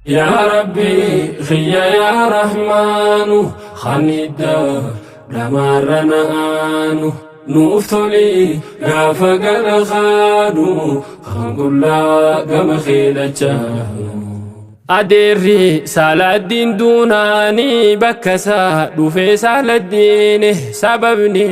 Yaa Rabbii kiyya yaa Rahmaanu Khanidda dhamaarra na'aanu nuuf toli gaafa gara kaanu kan qullaa gama kee dachaanu. Adeerri Saaladdiin duunaanii bakka isaa dhufee Saaladdiin sababni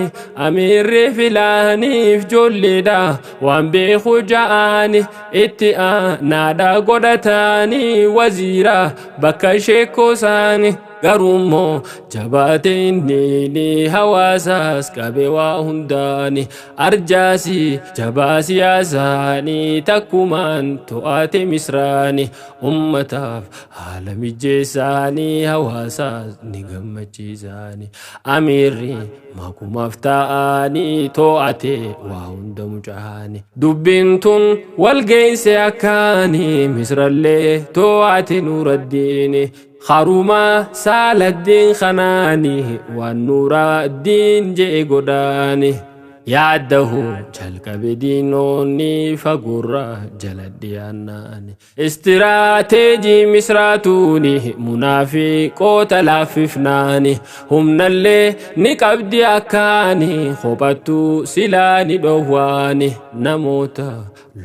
amiirri filaaniif joolleedha waan beeku ja'aani itti aanaadha godhataanii waziira bakka sheekoo isaanii. Garuummoo jabaate inni hawaasaas qabe waa hundaani arjaasi jabaa siyaasaanii takkumaan to'ate misraani ummataaf haala mijeessaanii hawaasaas ni gammachiisaani amiirri makumaaf ta'anii to'ate waa hunda mucaani dubbiin tun walgeesse akkaani misrallee to'ate nuuraddiini Haruma Saaladdiin kanaani waan Nuuraddiin je'e godhaani. Yaaddahu jalqabe diinoonni fagoorra jala dhiyaannaani. Istiraateejii misraatuuni munaafiqoota laaffifnaani. Humnallee ni qabdi akkaani kophattuu silaa ni dhowwaani. Namoota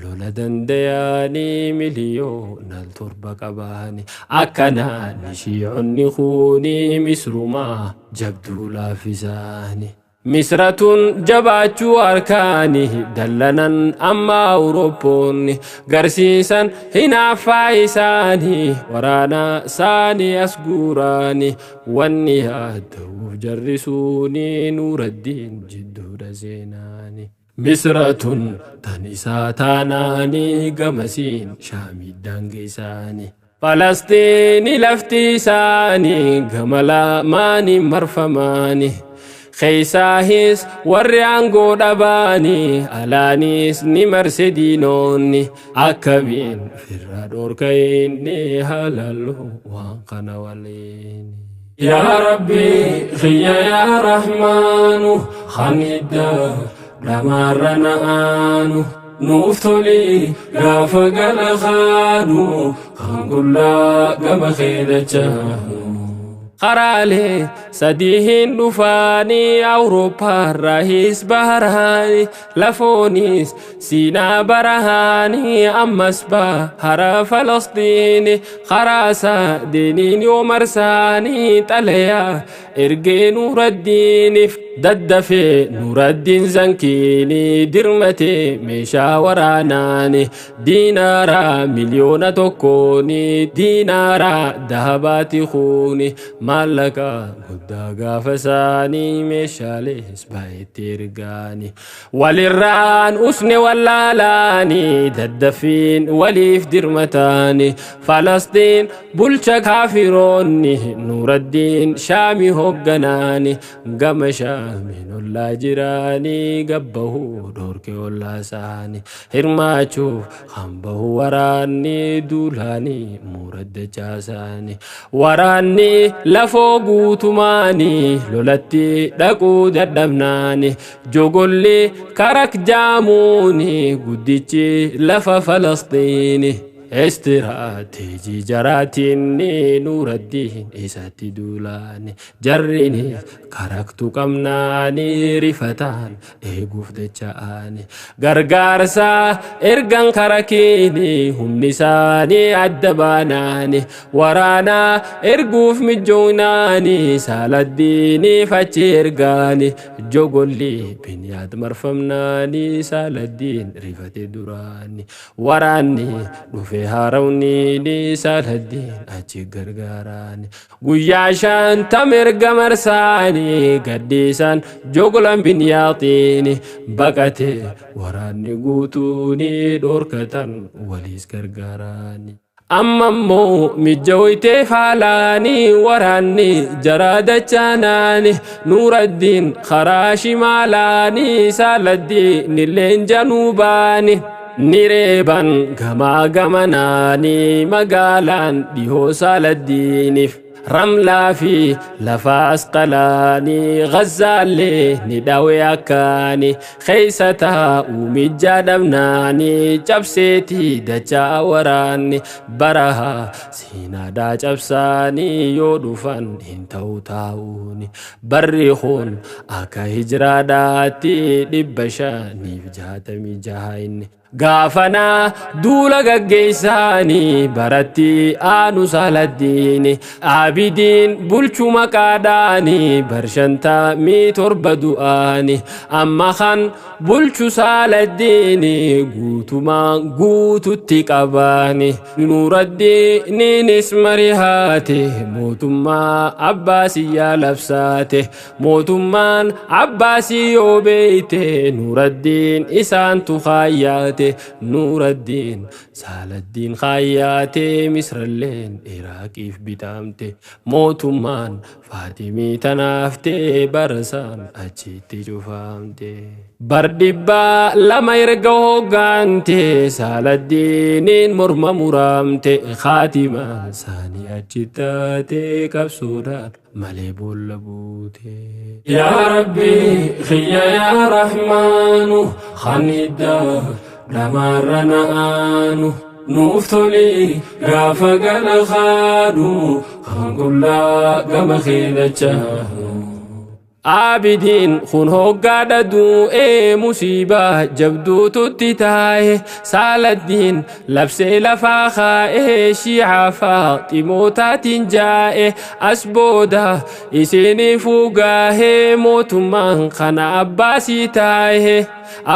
lola dandayanii miliyoona 7 qabaani akkanaan shiiconni kuuni misrumaa jabduu laaffisaani. Misratun jabaachuu harkaani dallanan amma Awurooppoonni garsiisan hinaaffaa isaanii waraana saanii as guuraani wanni yaadda'uuf jarri suuni Nuuraddiin jidduudha seenaani. Misra tun tan isaa taanaani gamasiin Shaamii daangeessaani. Falastiini lafti isaani gama lamaaniin marfamaani. Keessaahis warri aangoo dhabaani alaanis ni marse diinoonni. Akkamiin firra dhorka inni halallu waan kana waliin. Yaa Rabbi kiyya yaa Rahmaanu Khanidda dhamaarra na'aanu nuuf toli gaafa gara kaanu kan qullaa gama kee dachaanu. Karaalee sadiihin dhufaanii Awurooppaarraahis baharaani lafoonis Siinaa barahaanii ammas bahara Falasxiini karaa sadeeniin yoo marsaanii xalayaa ergee Nuuraddiiniif daddafee Nuuraddiin Zankiini dirmatee meeshaa waraanaani diinaara 1,000,000 diinaara dahabaati kuuni maallaqa guddaa gaafa isaanii meeshaalees baay'eetti ergaani. Walirraan usne wallaalaani daddaffiin waliif dirmataani Falastiin bulcha kaafiroonni Nuuraddiin Shaami hogganaani gama Shaamiin ollaa jiraani gabbahuu dhorke ollaa isaani hirmaachuuf kan bahu waraanni duulaani muuradda caasaani Waraanni lafoo guutumaani lolatti dhaquu dadhabnaani jogolli karak jaamuuni guddichi lafa Falasxiini. Istiraateejii jaraatiin Nuuraddiin isatti duulaani jarriinis karaktu qabnaani rifataan eeguuf dacha'ani gargaarsa ergan karakiini humni isaanii adda baanaani waraana erguuf mijjoownaani Saaladdiiniif achi ergaani jogolli Biniyaad marfamnaani Saaladdiin rifate duraani waraanni dhufe haarawniini Saaladdiin achi gargaaraani Guyyaa 50 erga marsaanii gadhiisan jogolan Binyaaxiini baqate waraanni guutuuni dhorkatan waliis gargaaraani. Amma immoo mijjooytee faalaani waraanni jaraa dachaanaani Nuuraddiin karaa shimaalaani Saaladdiin illeen januubaani. Ni reeban gamaa gamanaani magaalaan dhihoo Saaladdiiniif. Ramlaa fi lafa Asqalaanii Gazzaallee ni dhawe akkaani keessa taa'u mijjaa dhabnaanii cabseetii dachaa waraanni baraha siinaadhaa cabsaanii yoo dhufan hin ta'u taa'uuni barri kun akka hijiraadhaatti 566 inni gaafanaa duula gaggeessaanii baratti aanu Saaladdiini Abidiin bulchu maqaadhaanii bar 57 du'aani amma kan bulchu Saaladdiini guutumaan guututti qabaani Nuuraddiiniinis marihaate mootummaa Abbaasiyyaa labsaate mootummaan Abbaasii yoo beeyte Nuuraddiin isaantu kaayyaate Nuuraddiin Saaladdiin kaayyaate Misralleen Iraaqiif bitamte mootummaan Faatimii tanaaftee barasaan achitti cufamte. Bar 200 erga hoggaante Saaladdiiniin morma muramte khaatimaan isaanii achi taate qabsoodhaan malee boolla buute. Yaa Rabbi khiyya yaa Rahmaanu khanidda dhamaarra na'aanu nuuf toli gaafa gala kaadhu kan qullaa gama keedachaa. Abidiin kun hoggaadha du'ee musiibaa jabduututti taa'e Saaladdiin labsee lafaa kaa'ee shiicaa Faaximootaatiin jaa'e as booda isiniif gaahee mootummaan kana Abbaasii taa'e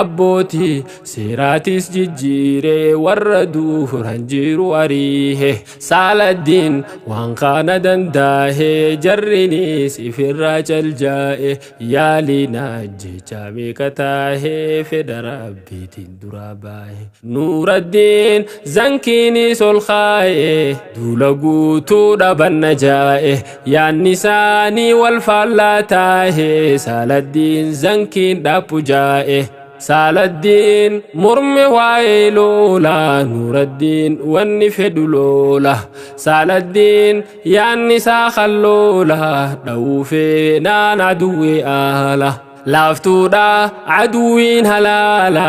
abbootii seeraatis jijjiiree warra duuran jiru ariihe Saaladdiin waan kana danda'e jarrinis ifirraa caljaa'e yaalina jecha meeqa taahee fedha rabbiitiin duraa baa'e Nuuraddiin zankiinis ol kaa'e duula guutuu dhabanna jaa'e yaanni isaanii wal faallaa taa'e Saaladdiin zankiin dhaabbu jaa'e Saaladdiin morme waa'ee loola Nuuraddiin wanni fedhu loola Saaladdiin yaanni isaa kalloola dha'uu feenaan aduwwee aala laaftuudha aduwwiin halaala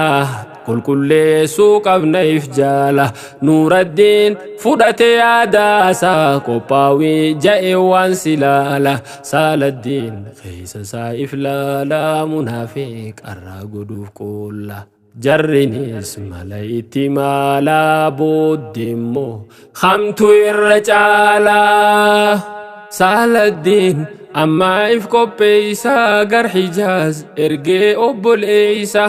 qulqulleessuu qabna if jaala Nuuraddiin fudhate yaadaasaa qophaawii ja'e waan silaala Saaladdiin keessa isaa if laala munaafiq arraa godhuuf qoolla jarrinis mala itti maalaa booddee immoo hamtu irra caalaa Saaladdiin amma if qopheeysaa gar Hijaaz ergee obboleeysa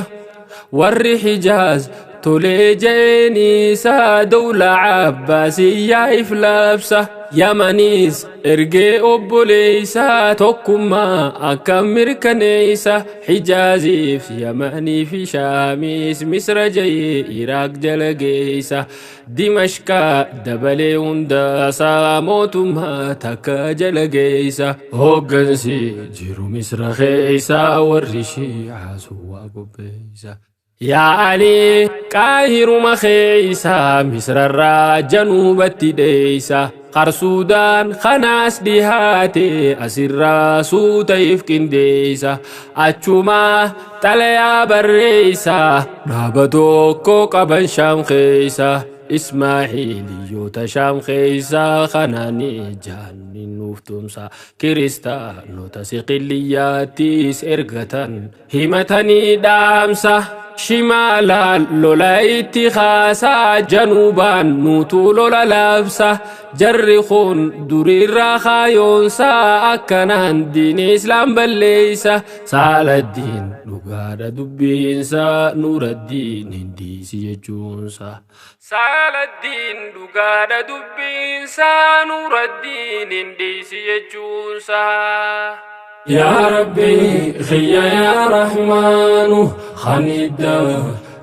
warri Hijaaz tolee jeeniisa dawla Abbaasiyyaa if labsa Yamaniis ergee obboleeysa tokkummaa akka mirkaneeysa Hijaaziif Yamanii fi Shaamiis Misra jayee Iraaq jala geeysa Dimashqaa dabalee hundaasaa mootummaa takka jala geeysa hoggansi jiru Misra keeysa warri Shiicaa suwaa qopheeysa Yaa Ali qaahiruma keeysa Misrarraa januubatti dheeysa Qarsuudaan kanaas dhihaate asirraa suuta if qindeeysa achumaa xalayaa barreeysa dhaaba tokko qaban Shaam keeysa Ismaaciiliyyoota Shaam keeysa kanaanii jaanni nuuf tumsa kiristaanota siqilliyyaattis ergatan himatanii dhaamsa shimaalaan lola itti kaasaa januubaan nuutuu lola labsa jarri kun duriirraa kaayoonsaa akkanaan diini islaam balleeysa Saaladdiin dhugaadha dubbiinsa Nuuraddiin hin dhiisi jechuunsa Saaladdiin dhugaadha dubbiinsa Nuuraddiin hin dhiisi jechuunsa Yaa Rabbi khiyya yaa Rahmaanu khanidda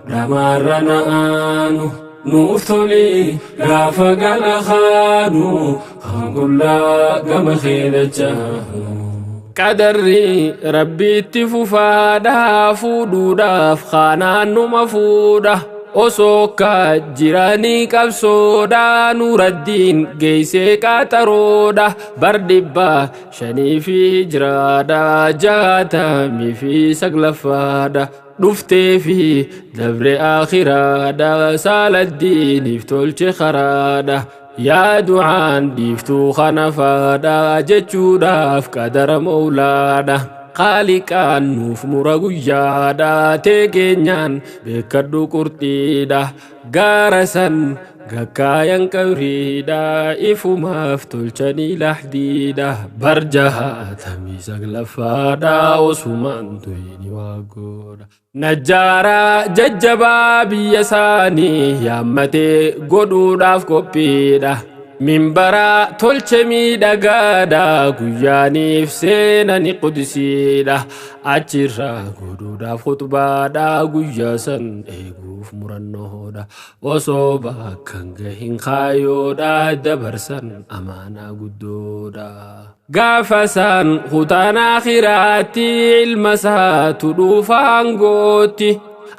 dhamaarra na'aanu nuuf toli gaafa gala kaadhu kan qullaa gama keedachaa Qadarri Rabbiitti fufaadhaa fuudhuudhaaf kaanaan numa fuudha. Osoo ka jiranii qabsoodha Nuuraddiin geessee qaxaroodha bar 500 fi jiraadha 69ffaadha dhuftee fi dabre akhiraadha Saaladdiiniif tolche karaadha yaa du'aan dhiiftuu kanafaadha jechuudhaaf qadara mawlaadha Qaaliqaan nuuf mura guyyaadha teekeenyaan beekadhu qurxiidha gaara san gakkaayan qabriidha ifumaaf tolchanii lahdiidha bar 69ffaadha osumaan tuyni waa godha. Najjaaraa jajjabaa biyya isaanii yaammatee godhuudhaaf qophiidha. Minbaraa tolche miidhagaadha guyyaaniif seenani qudsiidha achirraa godhuudhaaf khutbaadha guyyaa san eeguuf murannoodha osoo bakka hin gahin kaayyoodha dabarsan amaanaa guddoodha. Gaafa san kutaan akhiraatti ilma isaatu dhuufaan gootti.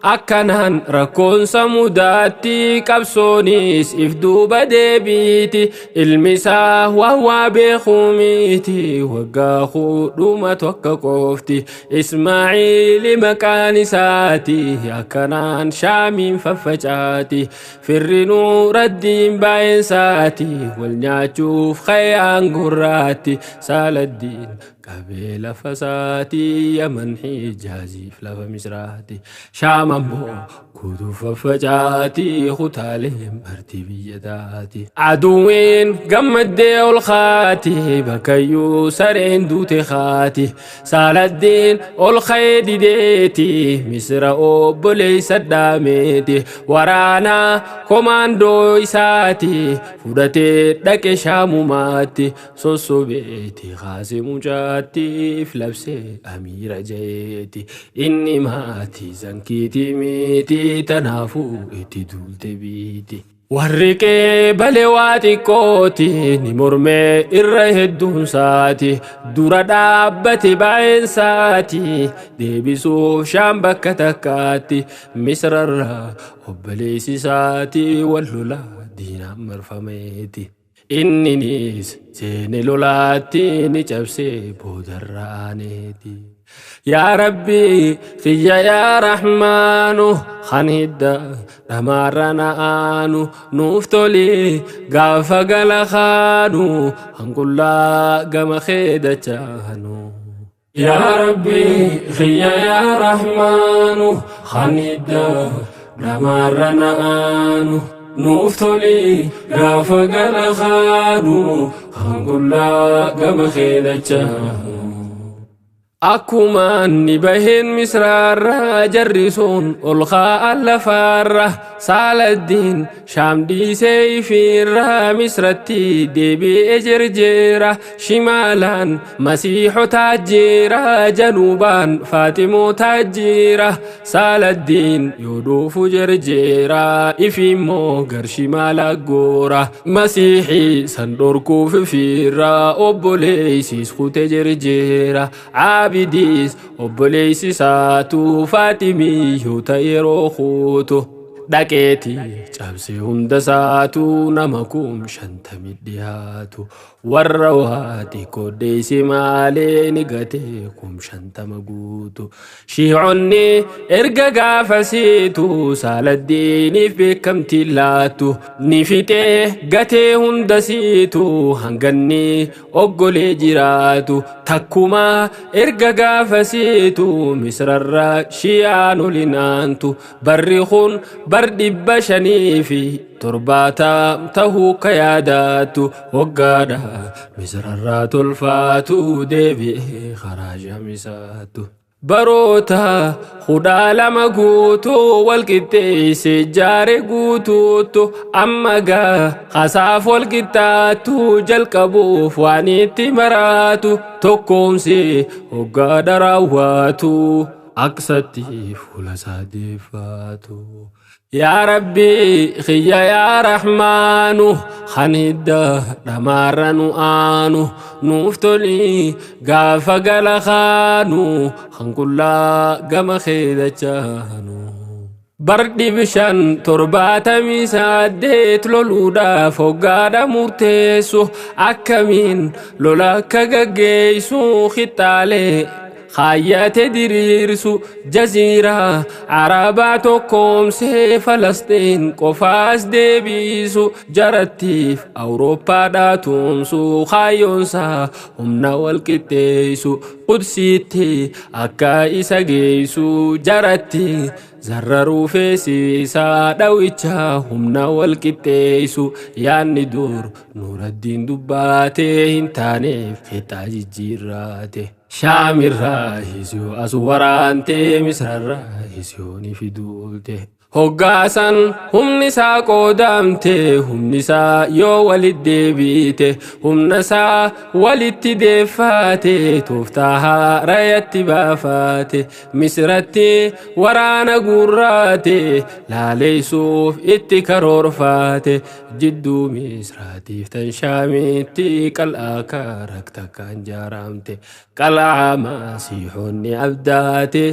Akkanaan rakkoonsa mudaatti qabsoonis if duuba deebiiti ilmi isaa waan waa beekuu miti waggaa kudhumatu akka qoofti Ismaaciili maqaan isaati akkanaan shaamiin faffacaati firri Nuuraddiin baay'eensaati wal nyaachuuf khayyaan gurraatti Saaladdiin qabee lafa isaati Yaman Hijaaziif lafa Misraati Shaam ammoo guutuu faffacaati kutaalee marti biyya taati. Aduwwiin gammaddee ol kaati bakkayyuu sareen duute kaati Saaladdiin ol ka'ee dideeti Misra obboleessa dhaameeti waraana komaandoo isaati fudhatee dhaqe Shaamumaatti sossobeeti kaasee mucaattiif labsee amiira jeeti inni maatii zankiitii miti tanaafuu itti duulte biiti. Warri qeebalee waa xiqqooti ni mormee irra hedduunsaati dura dhaabbate baay'eensaati deebisuuf Shaam bakka takkaatti Misrarraa obboleessi isaati wal lolaa diinaan marfameeti. Inninis seene lolaatti ni cabsee boodarra aaneeti. Yaa Rabbi xiyya yaa Rahmaanu kan hidda dhamaarra na'aanu nuuf toli gaafa gala kaanu hanqullaa gama kee dachaanu. Yaa Rabbi xiyya yaa Rahmaanu kan hidda dhamaarra na'aanu nuuf toli gaafa gala kaanu hanqullaa gama kee dachaanu. Akkuma ni baheen Misraarra jarri sun ol kaa'an lafaarra Saaladdiin Shaam dhiisee ifiirra Misratti deebi'ee jirjeera shimaalaan Masiihotaa jira januubaan Faatimotaa jira Saaladdiin yoo dhufu jirjeera ifiimmoo gar shimaala goora Masiixii san dhorkuuf ifiirra obboleessiis kute jirjeera Abidis obboleessi isaatu Faatimii yoo ta'e yeroo kuutu dhaqeeti cabsee hunda isaatu nama 50,000 dhiyaatu warra waa xiqqoo deessi maalee ni gatee 50,000 guutu Shiiconni erga gaafasiitu Saaladdiiniif beekamtii laattu ni fixee gatee hunda siitu hanganni oggolee jiraatu takkuma erga gaafasiitu Misrarra Shi'aan olinaantu barri kun bar 570 tahuu ka yaadaattu waggaadha Misrarraa tolfaatu deebi'ee karaa Shaamisaattu. Baroota 12 guutuu walqixxeesse jaare guutuuttu amma gaa kasaaf walqixxaattu jalqabuuf waan itti maraatu tokkoomsi hoggaadha raawwatu aksatti fuula isaa deeffaatu. Yaa Rabbi xiyya yaa Rahmaanu kan hidda dhamaarra nu aanu nuuf toli gaafa gala kaanu kan qullaa gama kee dachaanu. Bardi bishaan 78 loluudhaaf hoggaadha murteessu akkamiin lola akka gaggeessu qixxaalee kaayyate diriirsu jaziiraa Arabaa tokkoomsee Falastiin qofaas deebisu jarattiif Awurooppaadhaa tumsu kaayyoonsaa humna walqixxeessu Qudsiitti akka isa geessu jaratti zarraruu feesisaa dhawicha humna walqixxeessu yaanni dur Nuuraddiin dubbaatee hin taaneef fixaa jijjiirraate. Shaamirraa hisiyoo as waraantee Misrarraa hisiyoo ni fiduulte. Hoggaasan humni isaa qoodamte humni isaa yoo walitti deebite humna isaa walitti deeffaate tooftaa haarayatti baafaate Misratti waraana guurraate laaleessuuf itti karoorfaate jidduu Misraatiif tan Shaamitti qal'aa karaktakkaan jaaramte qal'aa Masiihonni abdaate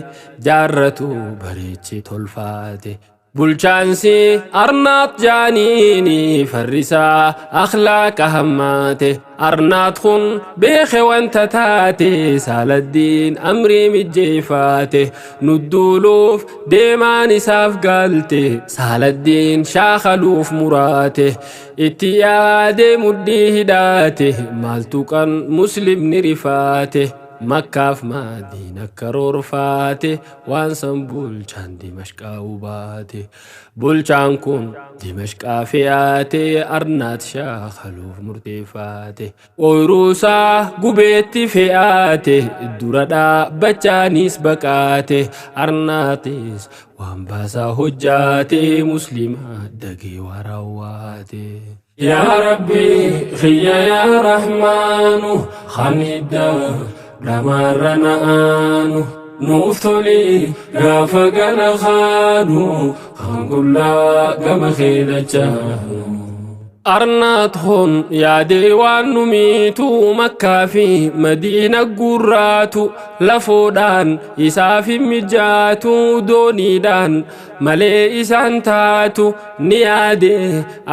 jaarratu bareechi tolfaate. Bulchaansi Arnaat jaaniini farrisaa akhlaaqa hammaate Arnaat kun beeke wanta taate Saaladdiin amrii mijjeeffaate nudduuluuf deemaan isaaf galte Saaladdiin shaakaluuf muraate itti yaade mudhii hidhaate maaltu kan muslimni rifaate Makkaaf Madiina karoorfaate waan san bulchaan Dimashqaa hubaate. Bulchaan kun Dimashqaa fe'aate Arnaat shaakaluuf murteeffaate. Ooyiruusaa gubeetti fe'aate dura dhaabbachaanis baqaate Arnaatis waan baasaa hojjaate muslima dagee waraawwaate. Yaa Rabbi xiyya yaa Rahmaanu hanidda dhamaarra na'aanu nuuf toli gaafa gala kaanu kan qullaa gama keedachaanu. Arnaat kun yaadee waan nu miitu Makkaa fi Madiina gurraatu lafoodhaan isaaf hin mijaatu dooniidhaan malee isaan taatu ni yaade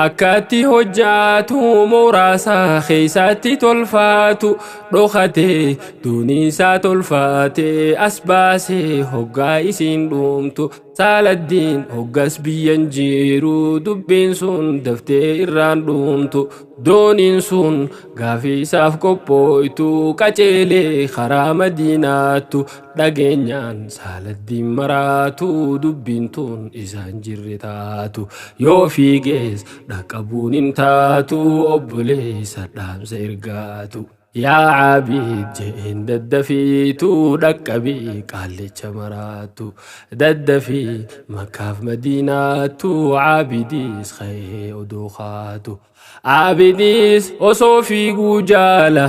akkatti hojjaatu mooraasaa keessaatti tolfaatu dhokate doonii isaa tolfaate as baasee hoggaa isiin dhumtu Saaladdiin hoggas biyyan jiru dubbiin sun daftee irraan dhumtu dooniin sun gaafii isaaf qophooytu qaceelee karaa Madiinaattu dhageenyaan Saaladdiin maraatu dubbiin tun isaan jirre taatu yoo fiigees dhaqqabuun hin taatu obboleessa dhaamsa ergaatu. Yaa Abid jeen daddafiitu dhaqqabii qaallicha maraatu daddafii Makkaaf Madiinaattu Abidiis ka'ee odoo kaatu. Abidiis osoo fiiguu jaala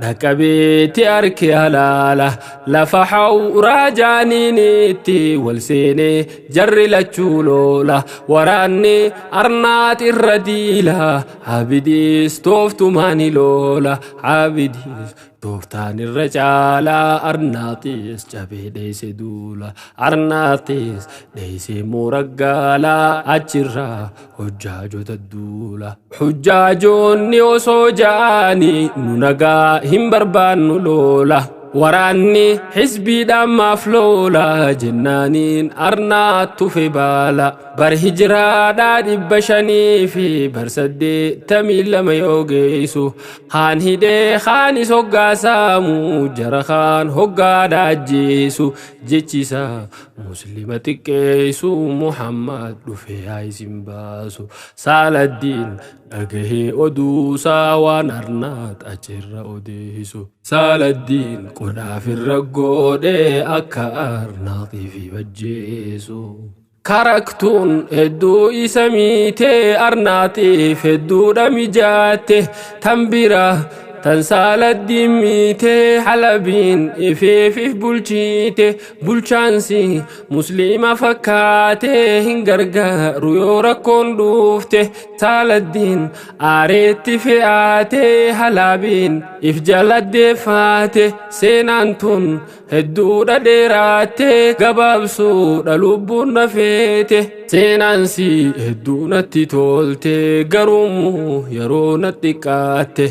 dhaqqabeetti harki halaala lafa hawraa jaaniinitti wal seenee jarri lachuu loola waraanni Arnaat irra diila Abidiis tooftumaani loola Abidiis tooftaan irra caalaa Arnaatis cabee dheesse duula Arnaatis dheessee moora gaalaa achirraa hojjaajota duula hujjaajoonni osoo ja'anii nu nagaa hin barbaannu loola waraanni xisbiidhaan maaf loola jennaaniin Arnaat tufe baala bar hijiraadhaa 582 yoo geessu kaan hidhee kaanis hoggaa saamu jara kaan hoggaadhaa ajjeesu jechisaa muslima xiqqeessu Muhammad dhufee haa isin baasu Saaladdiin dhagahee oduusaa waan Arnaat achirra odeessu Saaladdiin qodhaaf irra godhee akka Arnaaxiif ajjeesu. Karaktuun hedduu isa miitee Arnaatiif hedduudha mijaatte tan bira Tan Saaladdiin miite Halabiin ifeefif bulchiite. Bulchaansi Musliima fakkaate hin gargaaru yoo rakkoon dhufte. Saaladdiin aareetti fe'aate Halabiin if jaladdeeffaate. Seenaan tun hedduudha dheeraatte, gabaabsuudha lubbuun na feete. Seenaansi hedduu natti tolte, garuummoo yeroo natti xiqqaatte.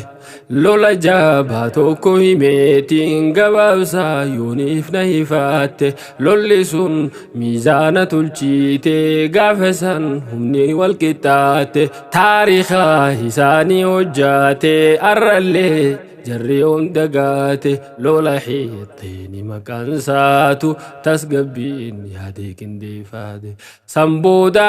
Lola jabaa tokko himeetiin gabaabsaa yooniif na hifaatte. Lolli sun miizaana tolchiite, gaafa san humni wal qixxaatte. Taariika isaanii hojjaate, arrallee jarri yoom dagaate. Lola Hiixxiini maqaan isaatu, tasgabbiin yaadee qindeeffaate. San booda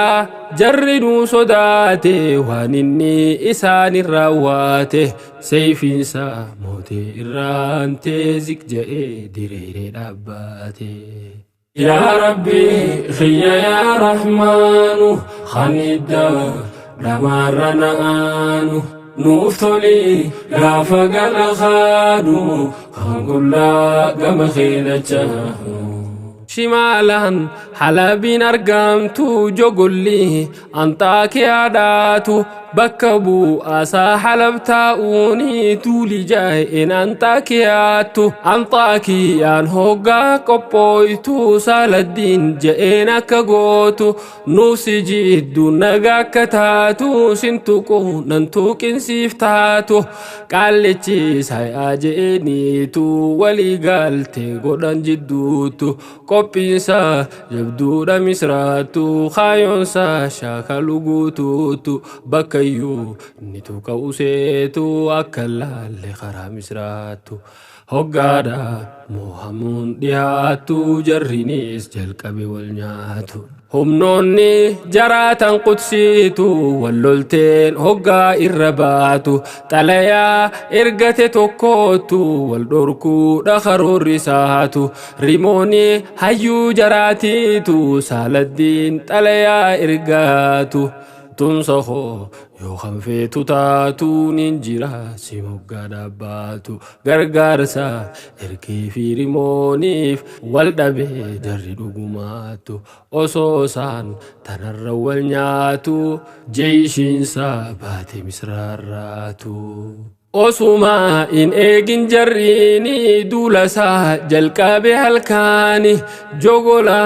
jarri nuu sodaate, waan inni isaan irraa waate. Seeyfiinsa mootee irraantee ziq je'ee diriiree dhaabbaate. Yaa Rabbi kiyya, yaa Rahmaanu, kan idda dhamaarra na'aanu, nuuf toli gaafa gara kaanu, kan qullaa gama keedhachaanu. Shimaalaan Halabiin argamtu, jogolli Anxaakiyaadhaatu bakka bu'aasaa Halab taa'uuni tuuli jaa'een Anxaakiyaattu. Anxaakiyaan hoggaa qophooytu, Saaladdiin je'een akka gootu, nuufsi jiddu nagaa akka taatu, sin tuqu nan tuqinsiif taatu. Qaallichi saayyaa je'eeniitu walii galte godhan jidduutu. Qophiinsa jabduudha Misraattu, kaayoonsa shaakalu guutuutu, bakkayyuu ni tuqa useetu akka laalle karaa Misraattu. Hoggaadha moohamuun dhiyaattu, jarrinis jalqabe wal nyaatu. Humnoonni jaraatan Qudsiitu wal lolteen hoggaa irra baatu, xalayaa ergate tokkootu wal dhorkuudha karoorri isaatu. Rimooni hayyuu jaraatiitu Saaladdiin xalayaa ergaatu. Tumsa koo yoo kan feetu taatu, nin jira si moggaa dhaabbaatu. Gargaarsa ergee fi Rimooniif wal dhabee jarri dhugumaatu. Osoo isaan tanarra wal nyaatu, jeeshiinsa baate Misraarraatu. Osuma in eegin jarriini duulasaa jalqabe halkaani, jogola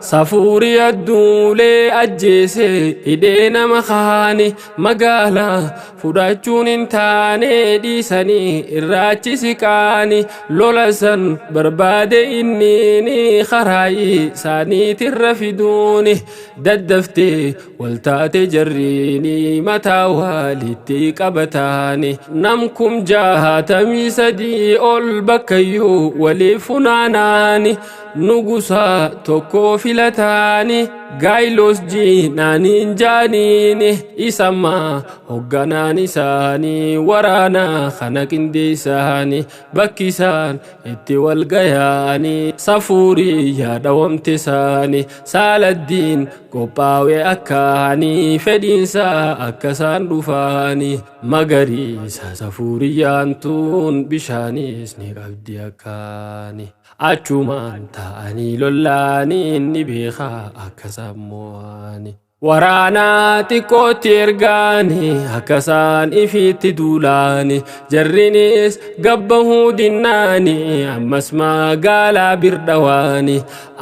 Safuurii adduulee ajjeese hidhee nama kaani. Magaalaa fudhachuun hin taane, dhiisanii irraachi siqaani. Lola san barbaade inni karaayii isaaniitirra fiduuni. Daddaftee waltaate jarriini mataa walitti qabataani. Namkum 63 ol bakkayyuu waliif funaanaani, nugusa tokko filataani, Gaayilos jiinaaniin jaaniini. Isamma hogganaan isaanii waraana kana qindeessaani. Bakki isaan itti wal gayaani Safuurii yaadawamte isaani. Saaladdiin qophaa'e akkaanii fedhiinsa akka isaan dhufaani. Magariisa Safuuriyyaan tun, bishaanis ni qabdi akkaani. Achumaan ta'anii lollaanii, ni beekaa akka isaan mo'ani. Waraana xiqqootti ergaani akka isaan ifitti duulaani. Jarrinis gabbahuu dinnaani, ammas magaalaa birdhawaani.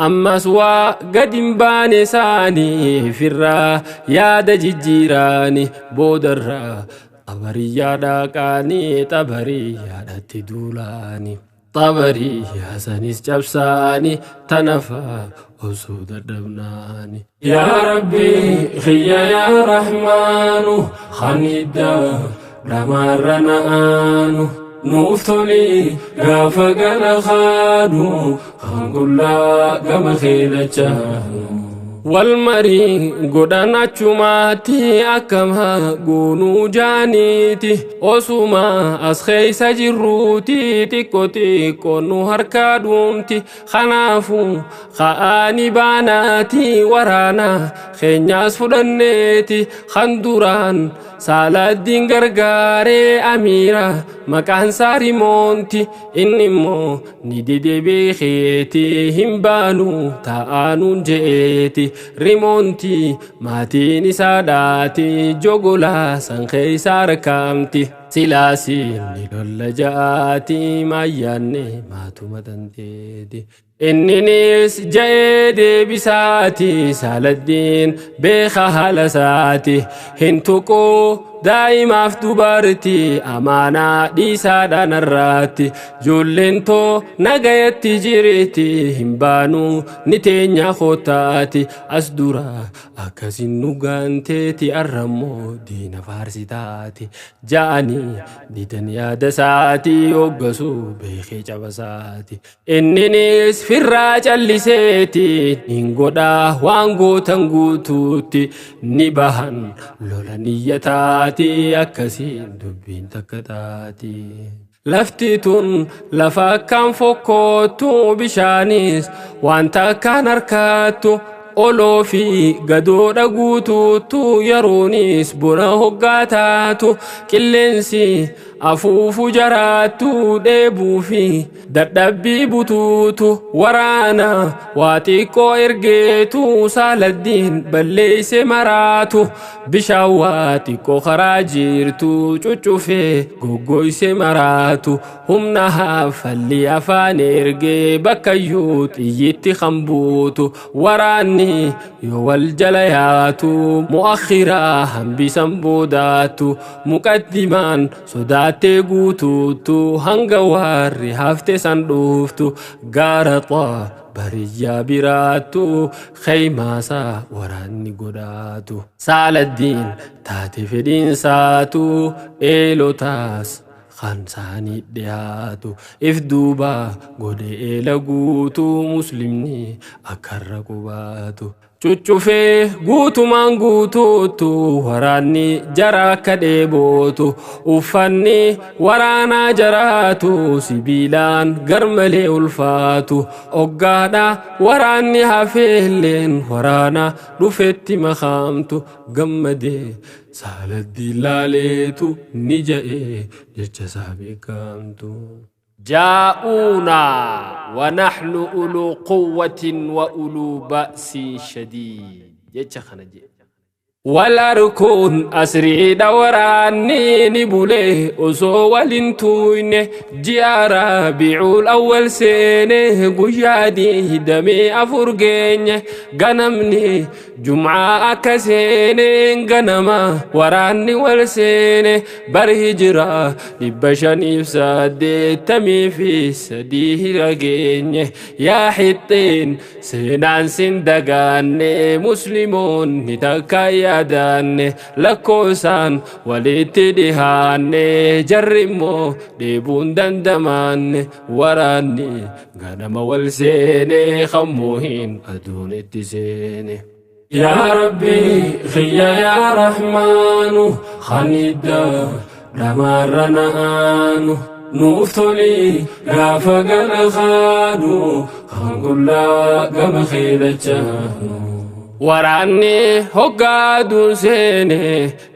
Ammas waa gad hin baane isaanii firraa yaada jijjiiraani. Boodarraa Xabariyyaa dhaqaanii, Xabariyyaadhatti duulaani. Xabariyyaa sanis cabsaani, tanafaa osoo dadhabnaani. Yaa Rabbi kiyya, yaa Rahmaanu, kan idda dhamaarra na'aanu, nuuf toli gaafa gara kaanu, kan qullaa gama keedhachaanu. Walmarii godhan achumaatti akkama goonuu jaaniiti osuma as keessa jirruuti xiqqoo xiqqoo nu harkaa dhuumti kanaafu ka'aani baanaati waraana keenyaas fudhanneeti kan duraan Saaladdiin gargaaree amiira maqaan isaa Rimoonti inni immoo ni dide beekeeti hin baanu taa'aanuun je'eeti Rimoonti maatiin isaa dhaati jogolaa san keessa argamti silaasiin ni lolla ja'aati maayyaanne maatuma tanteeti. Inninis ja'ee deebisaati Saaladdiin beeka haala isaati hin tuquu daa'imaaf dubartii amaanaa dhiisaadhaan irraatti ijoolleen too nagayatti jirti hin baanuu ni teenya kootaati as dura akkasin nu gaanteeti arrammoo diina faarsitaati ja'anii didan yaada isaati hoggasuu beekee cabasaati inninis firraa calliseeti hin godhaa waan gootan guutuutti ni bahan lola niyyataati akkasiin dubbiin takka taati. Lafti tun lafa akkaan fokkootu bishaanis wanta akkaan harkaattu oloo fi gadoodha guutuuttu yeroonis bona hoggaa taatu qilleensi afuufu jaraattu dheebuu fi dadhabbii butuutu waraana waa xiqqoo ergeetu Saaladdiin balleeyse maraatu bishaan waa xiqqoo karaa jirtu cuccufee goggoyse maraatu humna haffalli afaan ergee bakkayyuu xiyyitti kan buutu waraanni yoo wal jala yaatu mu'akhiraa hambisan boodaatu muqaddimaan sodaattee guutuutu hanga warri hafte san dhuuftu gaara xaa bariyyaa biraattu keeymaasaa waraanni godhaatu Saaladdiin taate fedhiinsaatu eelotaas kan saanii dhiyaatu if duuba godhe eela guutuu muslimni akkarra qubaatu cuccufee guutumaan guutuuttu waraanni jara akka dheebootu uffanni waraanaa jaraatu sibiilaan garmalee ulfaatu hoggaadha waraanni hafeelleen waraana dhufetti makaamtu gammadee Saaladdiin laaleetu ni ja'ee jecha isaa beekamtu. جاءونا ونحن أولو قوة وأولو بأس شديد جيتش خنجي والأركون أسري دوراني نبولي أسو والنتوين جاء ربيع الأول سنة قيادي دمي أفرقين غنمني جمعة أكسيني غنما وراني والسيني برهجرة لبشاني فسادي تمي في سديه رقين يا حطين سنان سندقاني مسلمون نتكايا yaadaanne lakkoofsaan walitti dhihaanne jarri immoo dheebuun dandamaanne waraanni ganama wal seene kammuuhin aduun itti seene. Yaa Rabbi xiyya yaa Rahmaanu khanidda dhamaarra na'aanu nuuf toli gaafa gala kaanu kan qullaa gama keedachaanu. Waraanni hoggaa seene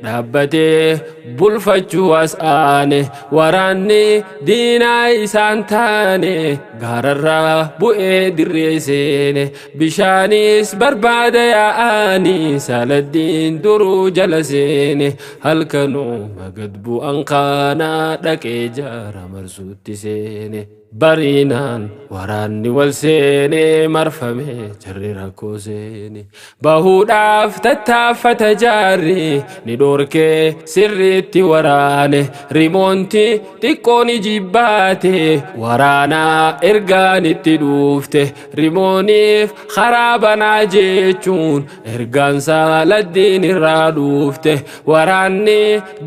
dhaabbatee bulfachuu as aane waraanni diinaa isaan taane gaararraa bu'ee dirree seene bishaanis barbaada yaa'anii Saaladdiin duruu jala seene halkanuu magad bu'an kaanaa dhaqee jaara marsuutti seene. Bariinaan waraanni wal seene marfame jarri rakkoo seene bahuudhaaf tattaaffata jaarri ni dhorkee sirriitti waraane Rimoonti xiqqoo ni jibbaate waraanaa ergaan itti dhuufte Rimooniif karaa banaa jechuun ergaan Saaladdiin irraa dhuufte waraanni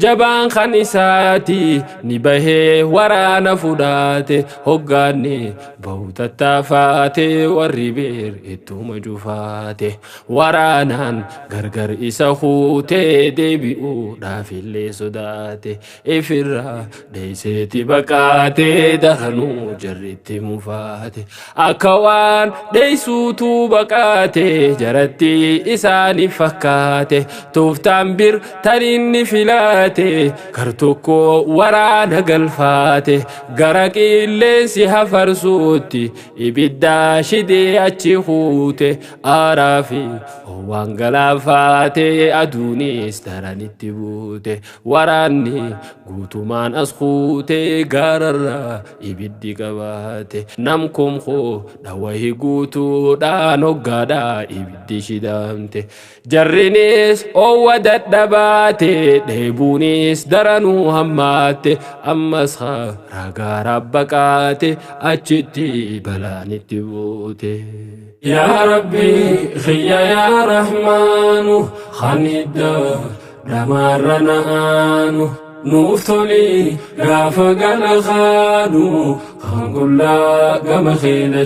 jabaan kan isaati ni bahee waraana fudhaate. Hoggaanni bahu tattaafaate, warri beer ittuma jufaate. Waraanaan gargar isa huutee deebi'uudhaaf illee sodaate. Ifirraa dheeyseeti baqaatee daranuu jarritti mufaate. Akka waan dheeysuutu baqaate jaratti isaaniif fakkaate. Tooftaan bir tan inni filaate kar tokko waraana galfaate, gara qilleensi hafarsuutti ibiddaa shidee achi huute. Aaraa fi waan galaafaate, aduunis daranitti buute. Waraanni guutumaan as kuute, gaararraa ibiddi qabaate. Nam komkoo dhawahi guutuudhaan hoggaadhaa ibiddi shidamte. Jarrinis oowwa dadhabaate, dheebuunis daranuu hammaatte. Ammas ragaa baqaate, achitti balaanitti buute. Yaa Rabbi khiyya, yaa Rahmaanu, khanidda dhamaarra na'aanu, nuuf toli gaafa gala kaanu, kan qullaa gama keenya.